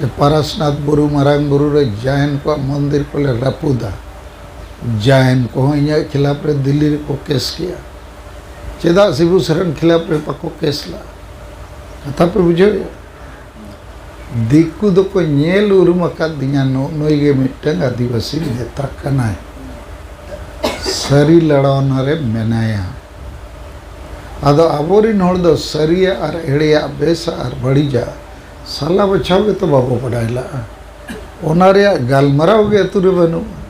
ᱡᱮ ᱯᱟᱨᱟᱥᱱᱟᱛᱷ ᱵᱩᱨᱩ, ᱢᱟᱨᱟᱝ ᱵᱩᱨᱩ ᱨᱮ ᱡᱟᱭᱮᱱ ᱠᱚᱣᱟᱜ ᱢᱚᱱᱫᱤᱨ ᱠᱚᱞᱮ ᱨᱟᱹᱯᱩᱫᱟ, ᱡᱟᱭᱮᱱ ᱠᱚᱦᱚᱸ ᱤᱧᱟᱹᱜ ᱠᱷᱤᱞᱟᱯ ᱨᱮ ᱫᱤᱞᱞᱤ ᱨᱮᱠᱚ ᱠᱮᱥ ᱠᱮᱜᱼᱟ᱾ ᱪᱮᱫᱟᱜ ᱥᱤᱵᱩ ᱥᱚᱨᱮᱱ ᱠᱷᱤᱞᱟᱯ ᱨᱮ ᱵᱟᱠᱚ ᱠᱮᱥ ᱞᱮᱜᱼᱟ? ᱠᱟᱛᱷᱟ ᱯᱮ ᱵᱩᱡᱷᱟᱹᱣᱮᱜᱼᱟ? ᱫᱤᱠᱩ ᱫᱚᱠᱚ ᱧᱮᱞ ᱩᱨᱩᱢ ᱟᱠᱟᱫᱤᱧᱟ, ᱱᱩᱜ ᱱᱩᱭ ᱜᱮ ᱢᱤᱫᱴᱟᱝ ᱟᱹᱫᱤᱵᱟᱹᱥᱤ ᱱᱮᱛᱟ ᱠᱟᱱᱟᱭ, ᱥᱟᱹᱨᱤ ᱞᱟᱲᱟᱣᱱᱟ ᱨᱮ ᱢᱮᱱᱟᱭᱟ᱾ ᱟᱫᱚ ᱟᱵᱚᱨᱤᱱ ᱦᱚᱲ ᱫᱚ ᱥᱟᱹᱨᱤᱭᱟᱜ ᱟᱨ ᱮᱲᱮᱭᱟᱜ, ᱵᱮᱥᱟᱜ ᱟᱨ ᱵᱟᱹᱲᱤᱡᱟᱜ ᱥᱟᱞᱟ ᱵᱟᱪᱷᱟᱣ ᱜᱮᱛᱚ ᱵᱟᱵᱚ ᱵᱟᱰᱟᱭ ᱞᱟᱜᱼᱟ᱾ ᱚᱱᱟ ᱨᱮᱭᱟᱜ ᱜᱟᱞᱢᱟᱨᱟᱣ ᱜᱮ ᱟᱹᱛᱩ ᱨᱮ ᱵᱟᱹᱱᱩᱜᱼᱟ᱾